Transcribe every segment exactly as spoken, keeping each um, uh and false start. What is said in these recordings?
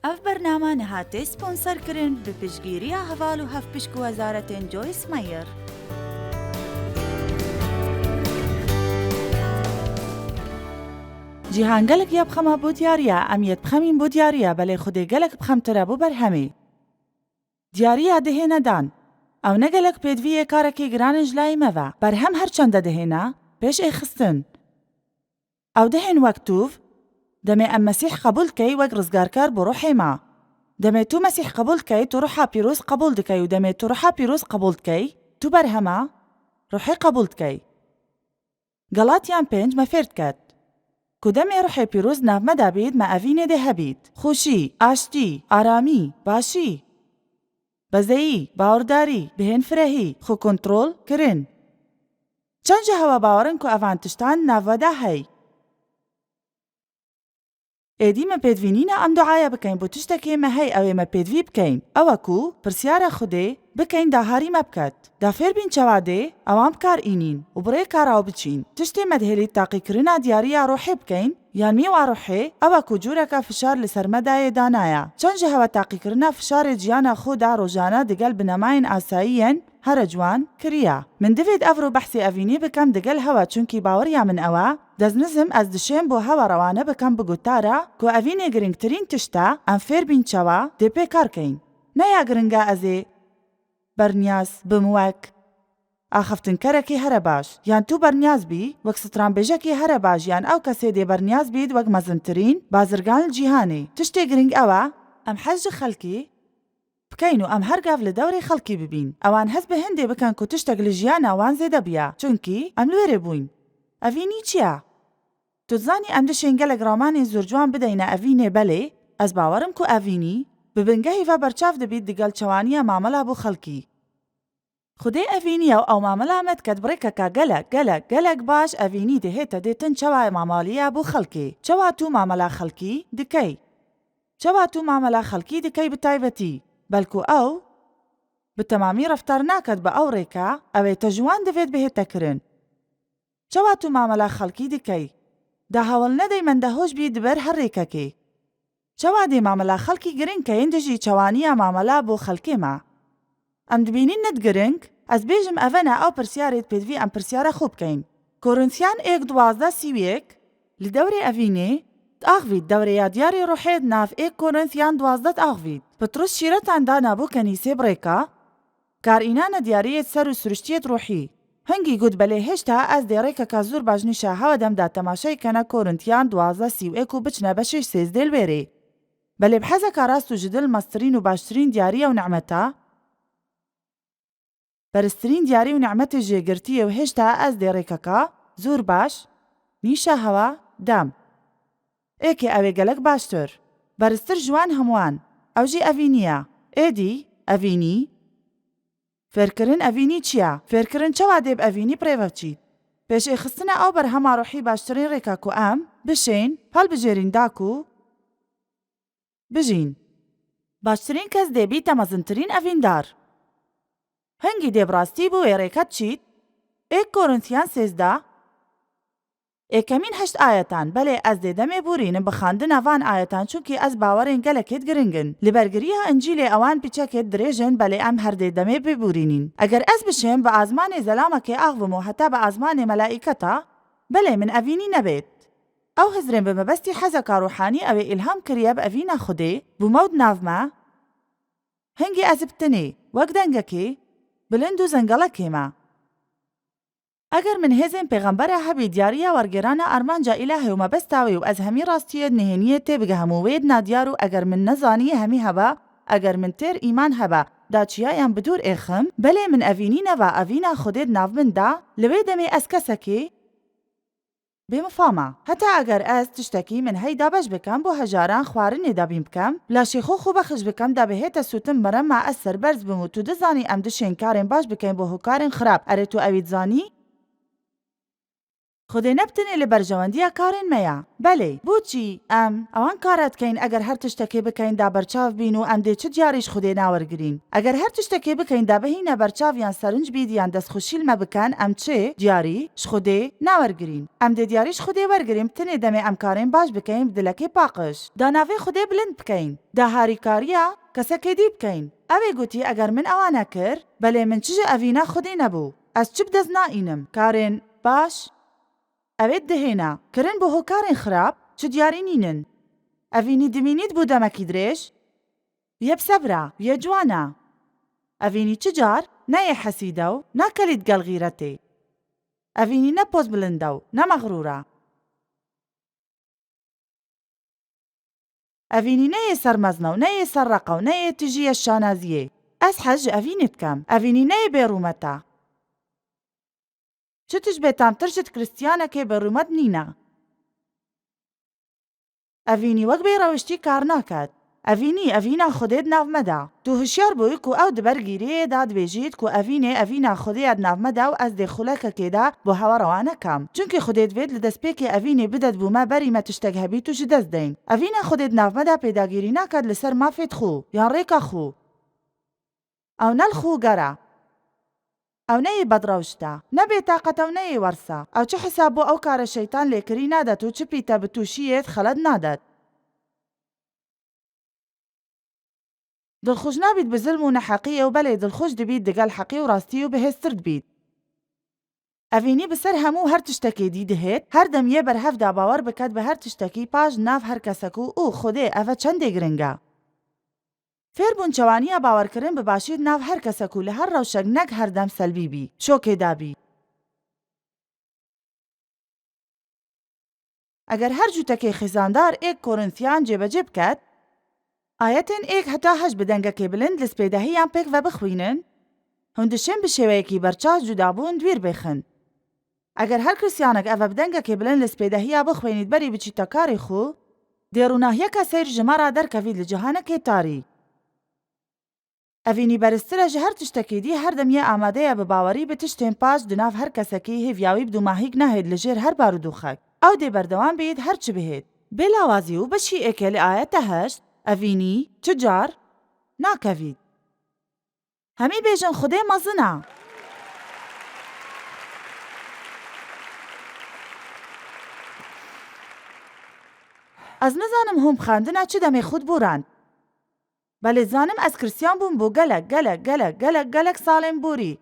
Ev bername nihate sponserkirin bi piştgiriya heval û hevpişk û wezaretên Joyce Meyer. Cîhan gelek ya bi xem e bo diyariya, em yê dibixemîn bo diyariya, belê Xwedê gelek bi xemtir e bo berhemê. Diyariya dihêne dan. Ew ne gelek pêdiviyê karekê giran in ji layê me ve. Berhem her çende dihêne, pêş ê xistin. Ew dihên wek tûv, demê em Mesîh qebûl dikey wek rizgarkar bo ruhê me. Demê tu Mesîh qebûl dikey, tu Ruha Pîroz qebûl dikey û demê tu Ruha Pîroz qebûl dikey, tu berhema ruhê qebûl dikey. Galatiyan pênc me fêr diket ku demê Ruhê Pîroz di nav me de bît, me evînê dê hebît. Xweşî, aştî, aramî, başî, bezeyî, bawerdarî, bihên firehî, xwe kontrol kirin. Çend ji hewe bawer in ku evan tiştan di nav we de hey? Êdî me pêdivî nîne em duaye bikeyn bo tiştekê me hey ew ê me pêdivî bikeyn. Ew e ku pirsyara Xwedê bikeyn daharî me biket. Da fêr bîn çawa dê ewan bi kar înîn û bi rêka raw biçîn. Tiştê me dihêlît taqîkirina diyariya ruhê bikeyn, yan mîwa ruhê, ew e ku cûreke fişar li ser me dayê danaya. Çend ji hewe taqîkirina fişarê jiyana xwe da rojane digel binemayên asayî yên here ciwan kiriye. Min divêt evro behsê evînî bikem digel hewe, çunkî baweriya min ew e, deznizim ez dişêm bo hewe rewane bikem bi gotara ku evînê giringtirîn tişt e, em fêr bîn çawa dê pê kar keyn. Ne ya giring e ez ê berniyaz bim wek axaftinkerekî here baş, yan tu berniyaz bî wek stranbêjekî here baş, yan ew kesê dê berniyaz bît wek mezintirîn bazirgan li cîhanê. Tiştê giring ew e, em hez ji xelkî bikeyn û em her gav li dewrê xelkî bibîn. Ewan hez bi hindê bikin ku tiştek li jiyana wan zêde biya, çunkî em li wêrê bûyn. Evînî çi ye? Tu dizanî em dişên gelek ramanên zûrciwan bideyne evînê, belê ez bawer im ku evînî bi bingehî ve berçav dibît digel çewaniya mamela bo xelkî. Xwedê evînî ye û ew mamela me diket bi rêkeka gelek, gelek, gelek baş, evînî dihête dê tin çawa mamaliya bo xelkê. Çawa tu mamela xelkî dikey? Çawa tu mamela xelkî dikey bi taybetî? Belku ew bi temamî reftar naket bi ew rêke, ew ê te ji wan divêt bihête kirin. Çawa tu mamela xelkî dikey? Da hewl nedey mendehoş bî di ber her rêkekê. Çawa dê mamela xelkî giring keyin dijî çewaniya mamela bo xelkê me? Em dibînin nid giring, ez bêjim ev e ne ew pirsiyarê di pêdivî em pirsiyara xwe bikeyn. Korinthiyan êk duwazdeh sî û yek, li dewrê evînê diaxivît, dewrê ya diyarê ruhê di nav êk Korinthiyan duwazdeh diaxivît. Pitrus şîretan dana bo kenîsê bi rêka, kar înane diyariyê di ser û siruştiyê di ruhî. Hingî got, belê hêşta ez dê rêkeka zûr baş nîşa hewe dem da temaşeyê kene Korinthiyan duwazdeh sî û êk û biçine beşê sêzdê li wêrê. Belê bi hezeka rast û ji dil mestirîn û baştirîn diyariye û nimeta, beriztirîn diyarî û nimetê jêgirtiyê û hêşta ez dê rêkeka zûr baş nîşa hewa dem. Êkê ew ê gelek baştir, beriztir ji wan hemûyan, ew jî evînî ye. Êdî, evînî, fêrkirin evînî çi ye? Fêrkirin çawa dê bi evînî bi rê ve biçît? Pêşêxistina ew berhema ruhî baştirîn rêka ku em bişên, hilbijêrîn da ku bijîn. Baştirîn kes dê bîte mezintirîn evîndar. Hingî dê bi rastî bi wê rêke diçît? Êk Korinthiyan sêzdeh, êkemîn heşt ayetan, belê ez dê demê bûrînim bi xwendina van ayetan, çunkî ez bawerên gelekê di giring in. Li bergiriya Încîlê ewan piçekê dirêj in, belê em her dê demê bibûrînîn. Eger ez bişêm bi azmanê zelamekê axivim û heta bi azmanê melaîketa, belê min evînî nebêt. Ew hizrên bi mebestî hezeka ruhanî ew ê îlham kiriye bi evîna Xwedê, bûme û di nav me, hingî ez bi tinê, wek dengekê bilind û zengelekê me. Eger min hêzên pêxembera hebî diyariya wergêrana armanca îlahê û mebesta wê û ez hemî rastiyê di nihêniyê têbigehim û wê di nadiyar û eger min nezaniyê hemî hebe, eger min têr îman hebe, da çiyayan bi dûr êxim, belê min evînî neva evîna Xwedê di nav min de, li wê demê ez kesekî bêmifam a. Heta eger ez tiştekî min hey dabeş bikem bo hejaran xwarinê dabîn bikem, laşê xwe xwe bexş bikem, da bihête sûtin merema ez serberz bim û tu dizanî em dişên karên baş bikeyn bo hokarên xirab. Erê tu ewî dizanî? Xwedê ne bi tenê li berjewendiya karên me ye. Belê, bo çî? Em ewan kare dikeyn eger her tiştekê bikeyn da berçav bîn û em dê çi diyarî ji Xwedê nawergirîn? Eger her tiştekê bikeyn da bihîne berçav yan serinc bît yan destxweşî li me biken, em çi diyarî ji Xwedê nawergirîn? Em dê diyarî ji Xwedê wergirîn bi tenê demê em karên baş bikeyn bi dilekê paqij. Da navê Xwedê bilind bikeyn. Da harîkariya kesekê dî bikeyn. Ew ê gotî, eger min ewa nekir, belê min çi ji evîna Xwedê nebû? Ez çi bi dest naînim? Karên baş? Ew ê dihêne. Kirin bo hokarên xirab çi diyarî nînin. Evînî dimînît bo demekî dirêj? Yê bi sebra, yê ciwana. Evînî çi car ne yê hesîde û ne kelît gel xîretê. Evînî ne poz bilind e û ne mexrûr e. Evînî ne yê sermezin e û ne yê serreq e û ne yê tijî ye şanaziyê. Ez hez ji evînê dikem. Evînî ne yê bêrûmet e. Çi tişt bêtamtir ji kristiyanekê bêrûmet nîne. Evînî wek bêrewiştî kar naket. Evînî, evîna Xwedê di nav me de. Tu hişyar bûyî ku ew di ber gîriyê de dibêjît ku evînê, evîna Xwedê ye di nav me de û ez dê xulekekê de bo hewa rewa nekem. Çunkî Xwedê divêt li destpêkê evînê bidet bo me berî me tiştek hebît û ji dest deyn. Evîna Xwedê di nav me de pêdagîrî naket li ser mafê xwe yan rêka xwe. Ew ne li xwe ger e. Ew ne yê bedrewşt e, ne bêtaqet e û ne yê wers e. Ew çi hesab bo ew kare şeytan lê kirî nadet û çi pîte bi tûşiyê xelet nadet. Dilxweş nabît bi zilm û neheqiyê û belê dilxweş dibît digel heqî û rastî û bihêztir dibît. Evînî bi ser hemû her tiştekê dî dihêt, her dem yê berhev de bawer biket bi her tiştekî paş nav her kesek û, û Xwedê, ev e çendê giring e. Fêr bûn çewaniya bawerkirin bi başî di nav her kesek û li her rewşek, neg her dem selbî bî, şokê de bî. Eger her cûtekê xizandar êk Korinthiyan cêbecê biket, ayetên êk heta heşt bi dengekê bilind li spêdehiyan pêk ve bixwînin, hûn dişên bi şêweyekî berçav cudabûn di wîr bêxin. Eger her Kristiyanek eve bi dengekê bilind li spêdehiya bixwînît berî biçîte karê xwe, dê rûnahiyeke seyr ji me re derkevît li cihanekê tarî. Evînî beriztir e ji her tiştekî dî, her dem yê amade ye bi bawerî bi tiştên paş di nav her kesekî, hêviyawî bi dûmahîk nehêt li jêr her barûdoxek. Ew dê berdewam bît her çi bihêt. Bê lawazî û beşî êkê li ayete heşt, evînî, çi car, nakevît. Hemî bêjin Xwedê mezin e. Ez nizanim hûn bi xwendina çi demê xwe diborand. Belê zanim ez Kristiyan bûm bo gelek, gelek, gelek, gelek, gelek salên borî.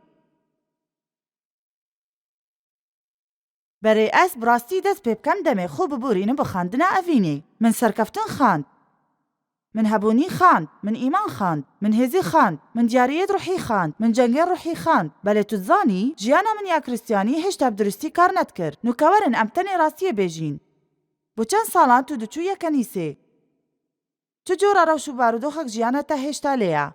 Berê ez bi rastî dest pê bikem demê xwe biborînim bi xwendina evînê. Min serkeftin xwend. Min hebûnî xwend, min îman xwend, min hêzî xwend, min diyariyêt ruhî xwend, min cengên ruhî xwend. Belê tu dizanî, jiyana min ya Kristiyanî hêşta bi duristî kar nedikir. Nûke werin em tenê rastiyê bêjîn. Bo çend salan tu diçûye kenîsê? Çi cora rewş û barûdoxek jiyana te hêşta lê ye?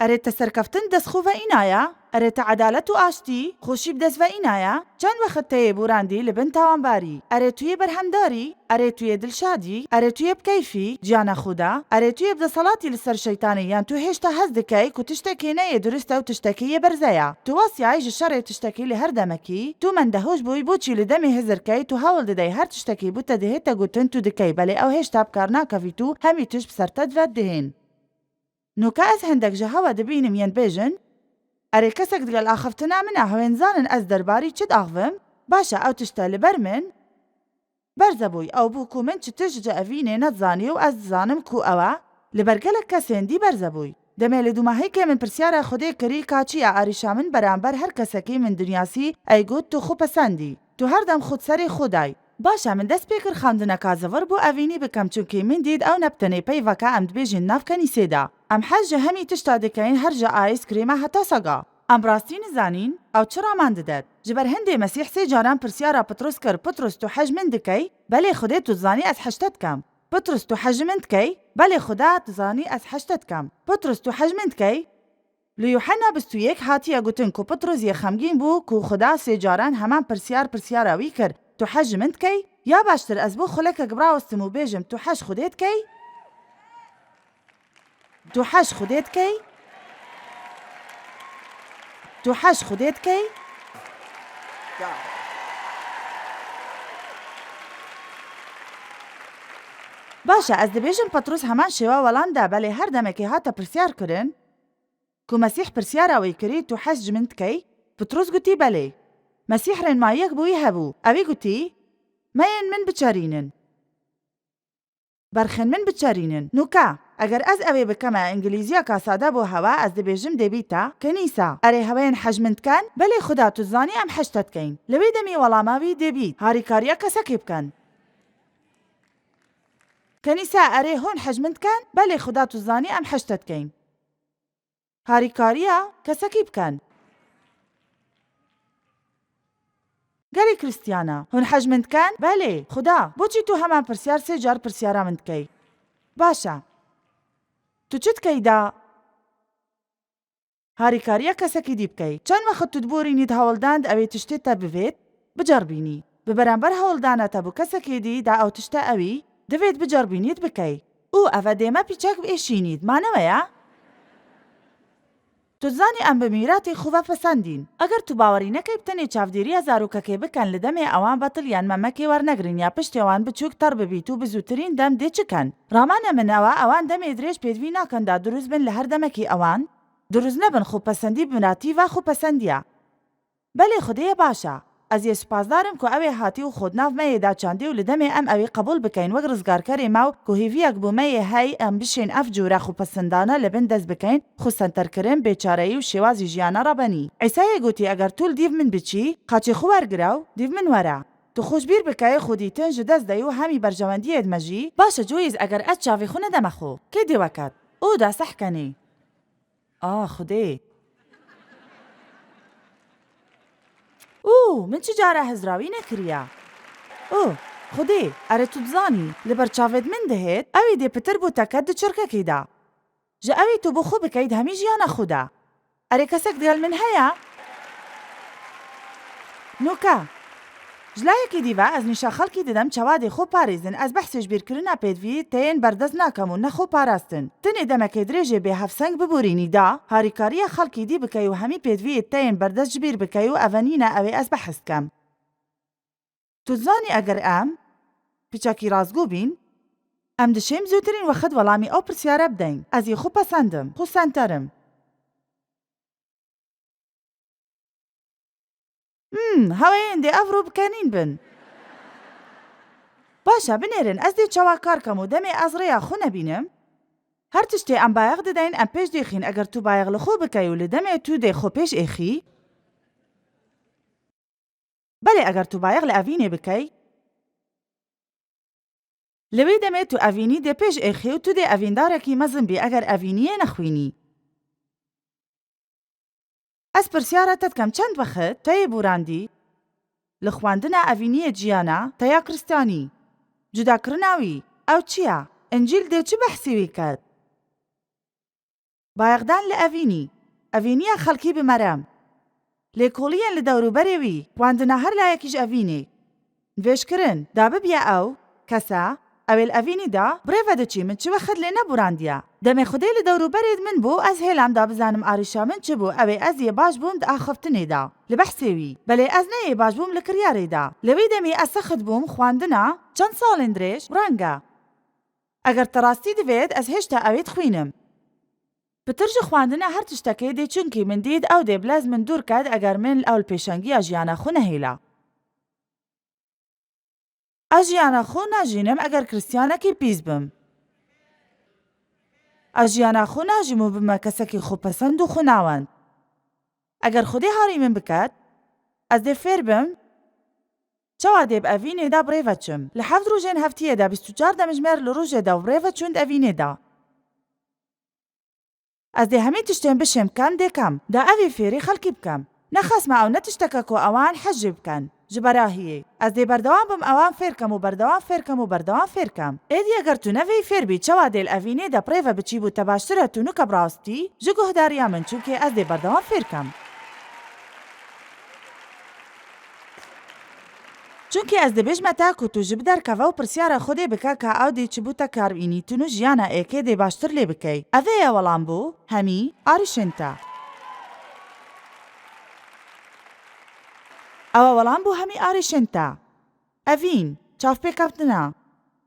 Erê te serkeftin dest xwe ve îna ye? Erê te edalet û aştî, xweşî bi dest ve îna ye? Çend wexit te yê borandî li bin tawanbarî? Erê tu yê berhemdarî? Erê tu yê dilşadî? Erê tu yê bi keyfî, ciyana xwe de? Erê tu yê bi deselatî li ser şeytanê yan tu hêşta hez dikey ku tiştekê ne yê durist e û tiştekê yê berze ye? Tu westiyayî ji şerê tiştekî li her demekî, tu mendehoş bûyî, boçî li demê hizir key, tu hewl didey her tiştekî bo te dihête gotin tu dikey, belê ew hêşta bi kar nakevît û hemî tişt bi ser te divet dihên. Nûke ez hindek ji hewe dibînim yên dibêjin, erê kesek digel axiftina min e, hewên zanin ez derbarî çi diaxivim? Baş e, ew tişt e li ber min berze bûy. Ew bû ku min çi tişt ji evînê nedizanî û ez dizanim ku ew e li ber gelek kesên dî berze bûy. Demê li dûmahîkê min pirsyara Xwedê kirî ka çi ye arîşa min beramber her kesekî min dinyasî, ey got, tu xwe pesendî. Tu her dem xwe di serê xwe dayî. Baş e, min dest pê kir xwendineka zivir bo evînî bikem, çunkî min dît ew ne bi tenê peyveke em dibêjin nav kenîsê de. Em hez ji hemî tişta dikeyin, her ji aîskrîma heta sega. Em bi rastî nizanîn ew çi raman didet. Ji ber hindê Mesîh sê caran pirsyara Pitrus kir, Pitrus, tu hej min dikey? Belê Xwedê tu dizanî ez hej te dikem. Pitrus, tu hej min dikey? Belê Xweda dizanî ez hej te dikem. Pitrus, tu hej min dikey? Li Yuhenna bîst û yek hatiye gotin ku Pitrus yê xemgîn bû ku Xweda sê caran heman pirsyar pirsyara wî kir, tu hej ji min dikey? Ya baştir ez bo xulekek birawestim û bêjim, tu hej Xwedê dikey? Tu hej Xwedê dikey? Tu hej Xwedê dikey? Baş e, ez dibêjim Petrûs heman şêwa welam da, belê her demekê hate pirsyar kirin, ku Mesîh pirsyara wî kirî, tu hez ji min dikey? Pitrûs gotî, belê. Mesîh rênmayiyek bo wî hebû. Ewî gotî, meyên min biçerînin. Berxên min biçerînin. Nûke, eger ez ewê bikeme, îngilîziyeka sade bo hewe, ez dibêjim dê bîte, kenîsa. Erê, heweyên hej min diken? Belê Xuda, tu dizanî em hej te dikeyn. Li wê demî welama wî dê bît, harîkariya kesekî biken. Kenîsa, erê, hûn hej min diken? Belê Xuda, tu dizanî em hej te dikeyn. Harîkariya kesekî bikin. Gelî Krîstiyana, hûn hej min dikin? Belê, Xuda, boçî tu heman pirsiyar sê car pirsiyara min dikey? Baş e. Tu çi dikey da harîkariya kesekî dî bikey? Çend wexit tu diborînî di hewldan de ewê tiştê te bivêt? Biceribînî. Bi beramber hewldana te bo kesekê dî da ew tişte ewî, divêt biceribînît bikey. Û ev e dê me pîçek biêşînît, ma ne we ya? Tu dizanî em bi mîratê xwe ve pesendîn. Eger tu bawerî nekey, bi tenê çavdêriya zarokekê bikin, li demê ewan betil yên memekê wernegirin ya piştê wan biçûk ter bibît û bi zûtirîn dem dê çi ken? Ramane min ew e, ewan demê dirêj pêdivî nakin da dirûz bin li her demekî ewan. Dirûz nebin, xwepesendî bi miratî ve xwepesendiye. Belê Xwedê ye, baş e. Ez yê supasdar im ku ew ê hatî û xwe di nav me yê da çandî û li demê em ew ê qebûl bikeyn wek rizgarkerê me û ku hêviyek bo me yê hey em bişên ev cûre xwepesendana li bin dest bikeyn, xwesenterkirin, bêçareyî û şêwazî jiyana rebenî. Îsayê gotî, eger tu li dîv min biçî, qaçê xwe wergire û dîv min were. Tu xwe ji bîr bikeyê xwedîtin ji dest deyî û hemî berjewendiyê dime jî. Baş e, Joyce, eger ez çavê xwe nedeme xwe, kê dê we ket? Û da seh kenê. A Xwedê! Û min çi cara hizrawî nekiriya? Û Xwedê, erê tu dizanî, li ber çavêd min dihêt, ewî dê pitir bo te ket di çirkekê de. Ji ewî tu bo xwe bikey di hemî jiyana xwe de. Erê kesek digel min heye? Nûke. Ji layekî dî ve ez nîşa xelkî didim çawa dê xwe parêzin. Ez behsê ji bîrkirina pêdivî teyên berdest nakem û ne xwe parastin. Tenê demekê dirêjê bê hevseng biborînî da, harîkariya xelkî dî bikey û hemî pêdiviyê teyên berdest ji bîr bikey û ev e nîne ew ê ez behs dikem. Tu dizanî eger em piçekî rastgo bîn, em dişêm zûtirîn wexit welamî ew pirsyare bideyn. Ez yê xwe pesendim, xwe senterim. Hmm, heweyên dê ev rû bikenîn bin. Baş e, binêrin, ez dê çawa kar kem û demê ez rêya xwe nebînim? Her tiştê em bayex dideyn, em pêş dêxîn. Eger tu bayex li xwe bikey û li demê tu dê xwe pêş êxî, belê, eger tu bayex li evînê bikey, li wê demê tu evînî dê pêş êxî û tu dê evîndarekî mezin bî eger evîniyê nexwînî. Ez pirsyara te dikem, çend wexit te yê borandî? Li xwendina evîniyê ciyana te ya Kristiyanî, cudakirina wî, ew çi ye? Încîl dê çi behsî wî ket? Bayexdan li evînî, evîniya xelkî bi merem, lêkoliyên li dewrûberê wî, xwendina her layekî ji evînê, nivêjkirin, da bibiye ew kese, ew ê li evînî da bi rê ve diçî, min çi wexit lê neborandiye. Demê Xwedê li dewrûberê min bû, ez hêlam da bizanim arîşa min çi bû, ew ê ez yê baş bûm di axiftinê da, li behsê wî. Belê ez ne yê baş bûm li kiryarê da. Li wî demî ez sexit bûm xwendina çend salên dirêj, reng e. Eger te rastî divêt, ez hêşta ew ê dixwînim. Pitir ji xwendina her tiştekê dê, çunkî min dît ew dê bi lez min dûr ket eger min ew li pêşengiya jiyana xwe nehêla. Ez jiyana xwe najînim eger Kristiyanekî pîs bim. Ez jiyana xwe najîm û bime kesekî xwepesend û xwenawend. Eger Xwedê harî min biket, ez dê fêr bim çawa dê bi evînê de bi rê ve çim. Li heft rojên heftiyê de bîst û çar demjimêr li rojê de bi rê ve çûn di evînê de. Ez dê hemî tiştên bişêm kem dê kem, da evî fêrî xelkî bikem. Ne xesma ew ne tişteke ku ewan hez jê bikin. Ji berahiyê, ez dê berdewam bim ewan fêr kem û berdewam fêr kem û berdewam fêr kem. Êdî eger tu nevê fêr bî, çawa dê li evînê de bi rê ve biçî bû te baştir e, tu nûke bi rastî ji guhdariya min, çunkê ez dê berdewam fêr kem. Çunkî ez dibêjme te ku tu ji bi derkeve û pirsiyara Xwedê bike ka ew dê çi bû te kar bînîtin û jiyana êkê dê baştir lê bikey. Ev ê ye welam bû hemî arîşên te. Ew e welam bû hemî arîşên te. Evîn, çavpêkeftina,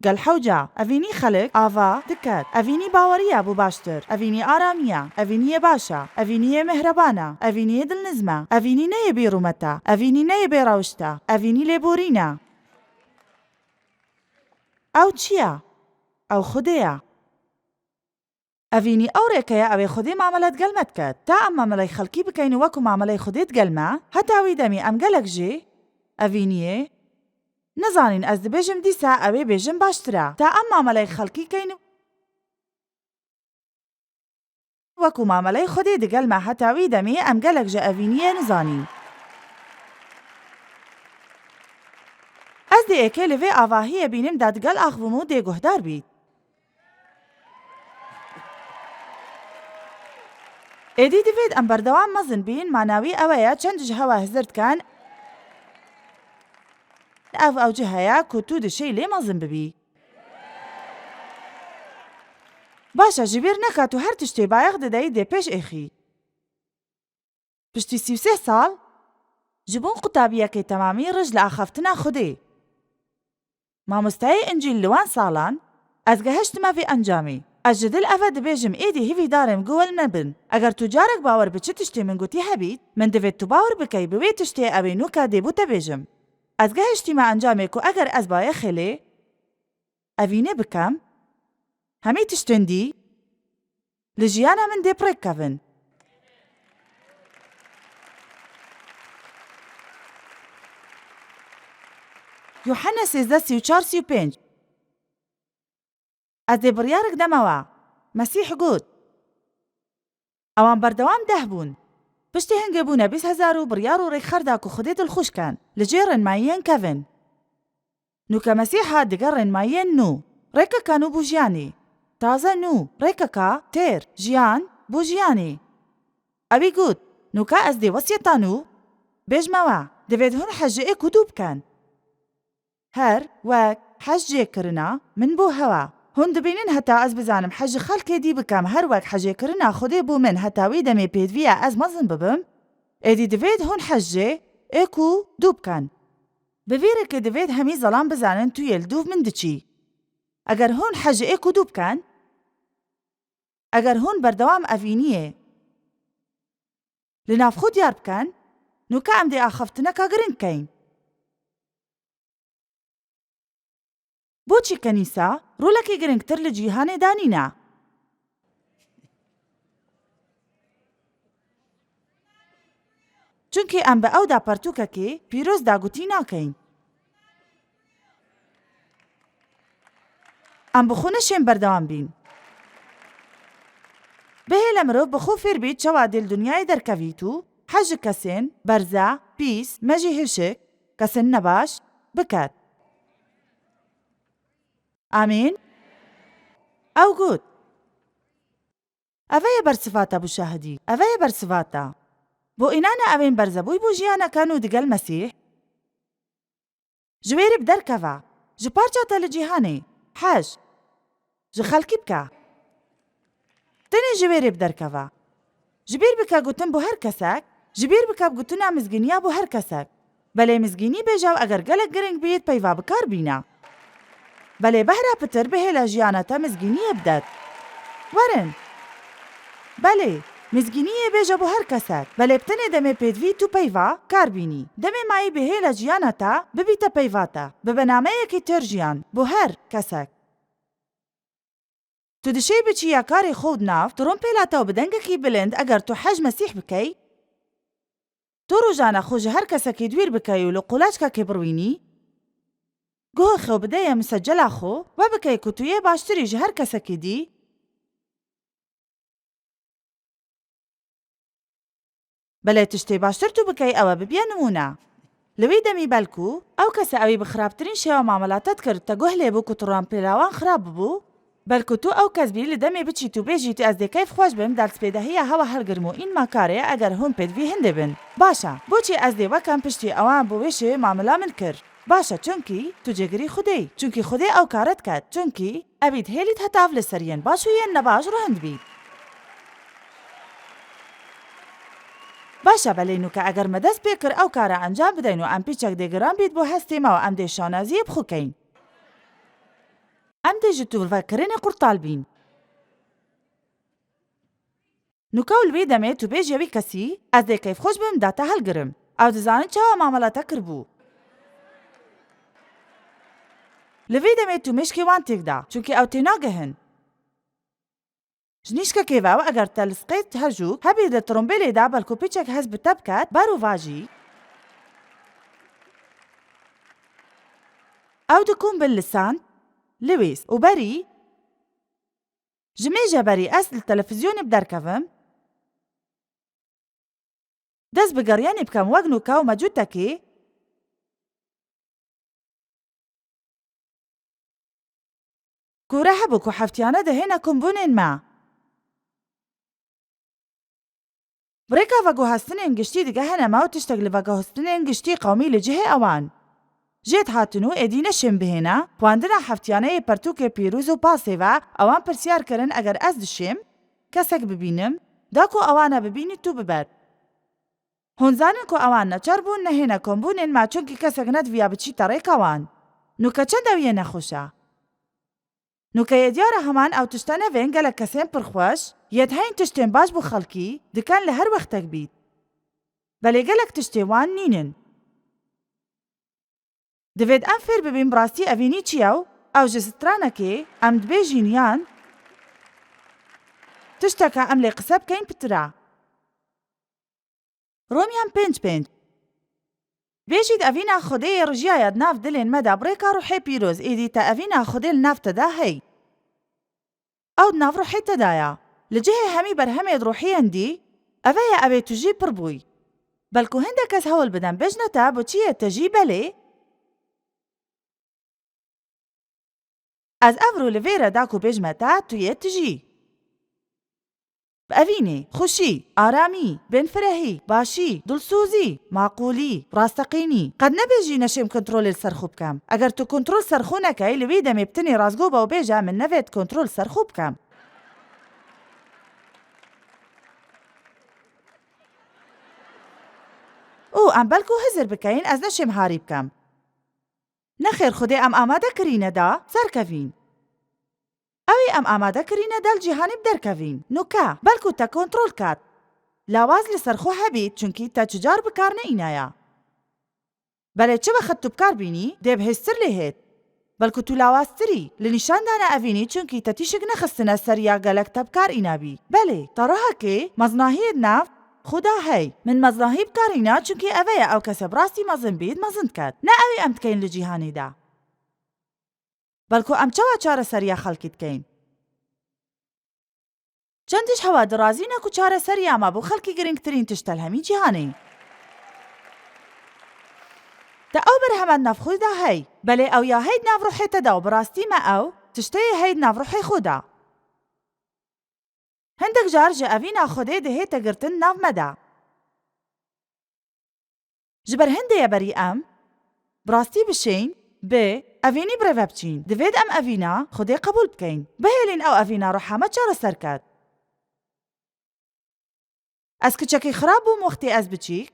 Gel hewca, evînî xelik ava diket. Evînî baweriya bû baştir. Evînî aramiya. Evînî yê baş e. Evînî yê mihreban e. Evînî yê dilnizm e. Evînî ne yê bêrûmet e. Evînî ne yê bêrewişt e. Evînî lêborîn e. Ew çi ye? Ew Xwedê ye. Evînî ew rêke ye, ew ê Xwedê mamele digel me diket. Ta em mameley xelkî bikeyn û wekû mameley Xwedê digel me, heta wî demî em gelek jê, evîniyê, nizanîn, ez dibêjim dîsa ew ê bêjim baştir e. Ta em mameley xelkî keyn wekû mameley Xwedê digel me, heta wî demî em gelek ji evîniyê nizanîn. Ez dê êkê li vê avahiyê bînim de digel axivim û dê guhdar bît. Êdî divêt em berdewam mezin bîn, mana wî ew e ya çend ji hewa hizir dikin. Ev ew cih heye ku tu dişêy lê mezin bibî. Baş e, ji bîr neke tu her tiştê bayex dideyî dê pêş êxî. Piştî sî û sê sal, ji bo qutabiyekê temamî rij li axaftina Xwedê. Mamosteyê Încîl li wan salan, ez gehiştime vê encamê. Ez ji dil eve dibêjim êdî hîvîdar im ku li me bin. Eger tu carek bawer bi çi tiştê min gotî hebît, min divêt tu bawer bikey bi wê tiştê ew ê nûke dê bo te bêjim. Ez gehiştîme encamê ku eger ez bayexê lê, evînê bikem, hemî tiştên dî li jiyana min dê bi rêk kevin. Yuhanna sêzdeh sî û çar sî û pênc. Ez dê biryarek deme we. Mesîh got. Ewan berdewam deh bûn. Piştî hingê bûne bîst hezar û biryar û rêkxer da ku Xwedê dilxweş ken, li cê rênmayiyên kevin. Nûke Mesîh hat dige rênmayiyên nû, rêkeka nû bo jiyanê. Taze nû, rêkeka têr, jiyan, bo jiyanê. Ewî got, nûke ez dê wesiyeta nû bêjme we, divêt hûn hej ji êk û dû biken. Her wek hej jê kirina min bo hewa. Hûn dibînin heta ez bizanim hej ji xelkê dî bikem, her wek hejê kirina Xwedê bo min heta wî demê pêdiviya ez mezin bibim, êdî divêt hûn hej jê êk û dû biken. Bi vî rêkê divêt hemî zelam bizanin tu yê li dûv min diçî. Eger hûn hej ji êk û dû biken, eger hûn berdewam evîniyê li nav xwe diyar biken, nûke em dê axaftineka giring keyn. Boçî kenîsa rolekî giringtir li cîhanê de nîne? Çunkî em bi ew de pertûkekê pîroz dagotî nakeyn. Em bi xwe neşên berdewam bîn. Bihêle mirov bi xwe fêr bît çawa dê li dinyayê derkevît û hej ji kesên berze, pîs, mejî hişik, kesên nebaş biket. Amîn. Ew got, Eve ye bersivata bo şahidî. Eve ye bersivata. Bo înane ewên berzebûy bo jiyaneke nû digel Mesîh. Ji wê rê bi derkeve. Ji parça te li cîhanê. Hej. Ji xelkî bike. Tenê ji wê rê bi derkeve. Ji bîr bike gotin bo her kesek, ji bîr bike bi gotina mizgîniya bo her kesek. Belê mizgînî bêje û eger gelek giring bît, peyva bi kar bîne. Belê behra pitir bihêle jiyana te mizgîniyê bidet. Werin. Belê, mizgîniyê bêje bo her kesek. Belê bi tenê demê pêdivî tu peyva kar bînî. Demê mayî bihêle jiyana te, bibîte peyva te. Bibe nameyekî têr jiyan, bo her kesek. Tu dişêy biçî ya karê xwe û di nav, trompêla te û bi dengekî bilind eger tu hej Mesîh bikey, tu rojane xwe ji her kesekî di wîr bikey û li qolaçkekê birwînî, guhê xwe bideye misecela xwe, we bikey ku tu yê baştirî ji her kesekî dî, Belê tiştê baştir tu bikey ew e bibiye nimûne. Li wî demî belkû ew kese ewî bi xirabtirîn şêwe mamela te dikir, te guh lê bû ku trompêla wan xirab bibû. Belkû tu ew kes bî li demê biçît û bêjît ez dê keyf xweş bim, destpêdehiya hewa hilgirim û înma karê eger hûn pêdivî hindê bin. Baş e, boçî ez dê wekem piştî ewan bo wê şêwê mamela min kir? Baş e, çunkî tu cêgirî Xwedê yî. Çunkî Xwedê ew kare diket. Çunkî Evî dihêlît heta ev li ser yên baş û yên nebaş rihind bît. Baş e, belê nûke eger me dest pê kir ew kare encam bideyn û em pîçek dê giran bît bo hestê me û em dê şanaziyê bi xwe keyn. Em dê ji tu vekirinê qurtal bîn. Nûka û li wê demê tu bêjî wî kesî, ez dê keyfxweş bim, da te hilgirim. Ew dizanin çawa mamela te kiribû. Li vê demê tu mêşkê wan têk da, çunkî ew tênagihin. Ji nîşkekê ve ew eger te li sqêt her jûk hebî di trombêlê de belku piçek hest bi te biket, ber û vajî. Ew dikum bin li Saint Louis û berî. Ji mêje berî ez li televîzyonê bi derkevim. Dest bi geriyanê bikem wek nûka û mecûtekê. Kûre hebû ku heftiyane dihêne kombûnên me. Bi rêka veguhestinên giştî digehene me û tiştek li veguhestinên giştî qewmî li cihê ewan. Jêd hatin û êdî neşên bihêne, xwendina heftiyaneyê pertûkê pîroz û pasê ve ewan pirsyar kirin eger ez dişêm, kesek bibînim, da ku ewana bibînî tu biber. Hûn zanin ku ewan neçar bûn nehêne kombûnên me çunkî kesek nediviya biçîte rêka wan. Nûke çend ew yê nexweş e. Nûke yê diyar e heman ew tişte nevên gelek kesên pirxweş, yê dihên tiştên baş bo xelkî, diken li her wextek bît. Belê gelek tiştê wan nînin. Divêt em fêr bibîn bi rastî evînî çi ye û ew ji stranekê em dibêjîn yan tişteke em lê qise bikeyn pitir e. Romyan pênc pênc. Bêjît evîna Xwedê yê rijiyaye di nav dilên me de bi rêka ruhê pîroz, êdî te evîna Xwedê li nav te de hey. Ew di nav ruhê te de ye. Li cihê hemî berhemê di ruhiyên dî, eve ye ew ê tu jî pir bûy. Belku hindek kes hewl bidin bêjne te bo çi yê te jî belê. Ez evro li vê re da ku bêjme te tu yê tijî. Bi evînê, xweşî, aramî, bênfirehî, başî, dilsozî, maqûlî, rasteqînî. Qet nebêjî neşêm kontrolê li ser xwe bikem. Eger tu kontrol ser xwe nekey, li wî demê bi tinê rastgo be û bêje min nevêt kontrol ser xwe bikem. Û em belku hizir bikeyin ez neşêm harî bikem. Nexêr Xwedê em amade kirîne da serkevîn. Ew ê em amade kirîne da li cîhanê bi derkevîn. Nûke, belku te kontrol ket. Lawaz li ser xwe hebît, çunkî te çicar bi kar neînaya. Belê çi wexit tu bi kar bînî, dê bi hêztir lê hêt. Belku tu lawaztirî, li nîşandana evînî, çunkî te tîşik nexistine ser ya gelek te bi kar înabî. Belê, te rihekê mezinahiyê di nav xwe da hey. Min mezinahî bi kar îna, çunkî eve ye ew kese bi rastî mezin bît, mezin diket. Ne ew ê em dikeyn li cîhanê de. Belku em çawa çareseriya xelkî dikeyn? Çend tişt hewa dirazîne ku çareseriya me bo xelkî girîngtirîn tişt e li hemî cîhanê. Te ew berheme di nav xwe de hey. Belê ew ya hey di nav ruhê te de û bi rastî me ew tiştê yê hey di nav ruhê xwe de. Hindek car ji evîna Xwedê dihête girtin nav me de. Ji ber hindê ye berî em, bi rastî bişên, bi, evînî bi rê ve biçîn. Divêt em evîna Xwedê qebûl bikeyn. Bihêlîn ew evîna ruha me çareser ket. Ez kiçekî xirab bûm wextê ez biçîk.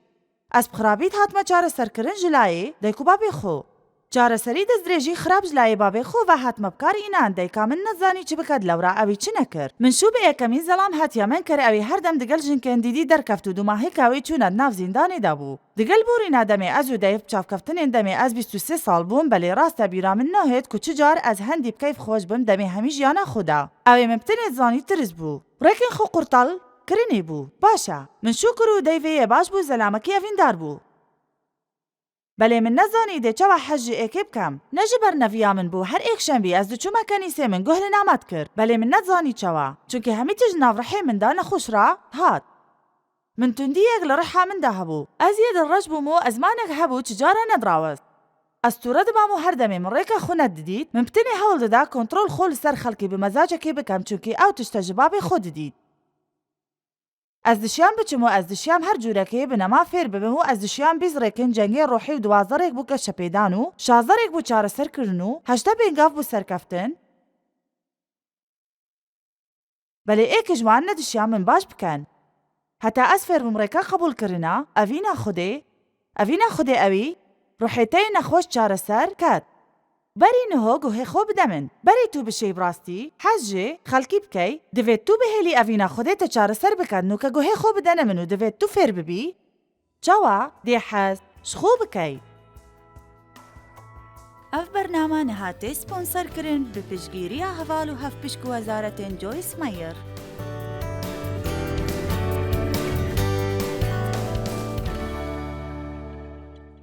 Ez bi xirabî dihatime çareserkirin ji layê dayik û babê xwe. Çareserî destdirêjî xirab ji layê babê xwe ve hatime bi kar înan, dayika min nezanî çi bike di lewra ewî çi nekir. Min şû bi yekemîn zelam hatiye min kir ewî her dem digel jinkên dîdî derkeft û dûmahîka wî çûna di nav zîndanê de bû. Digel borîna demê ez û dayik bi çavkeftinên demê ez bîst û sê sal bûm, belê rast e bîra min nahêt ku çi car ez hendî bi keyf xweş bim demê hemî jiyana xwe de. Ew ê min bi tenê dizanî tirs bû. Rêkên xwe qurtal kirinê bû. Baş e. Min şû kir û dayvê yê baş bû, zelamekî evîndar bû. Belê min nezanî dê çawa hez ji êkê bikem. Ne ji ber neviya min bû, her êkşembî ez diçûme kenîsê min guh li namet kir. Belê min nezanî çawa. Çunkî hemî tişt di nav rihê min de nexweş re hat. Min tundiyek li riha min de hebû. Ez yê dilreş bûm û ezmanek hebû çi cara nedirawist. Ez tûre dibam û her demê min rêka xwe nedidît, min bi tenê hewl dida kontrol xwe li ser xelkê bi mezacekê bikem, çunkî ew tişte ji babê xwe didît. Ez dişiyam biçim û ez dişiyam her cûrekê bi nema fêr bibim û ez dişiyam bîst rêkên cengê ruhî û duwazdeh rêk bû geşepêdan û şazdeh rêk bû çareserkirin û heştê bêngav bû serkeftin. Belê êk ji wan nedişiya min baş biken. Heta ez fêr bûm rêka qebûlkirina, evîna Xwedê, evîna Xwedê ewî, ruhê te yê nexweş çareser ket. Berî niho guhê xwe bide min. Berî tu bişêy bi rastî, hez ji xelkî bikey, divê tu bihêlî evîna Xwedê te çareser bike, nûke guhê xwe bidene min û divê tu fêr bibî çawa dê hez ji xwe bikey. Ev bername niha tê sponserkirin bi piştgîriya heval û hevpişk û wezaretên Joyce Meyer.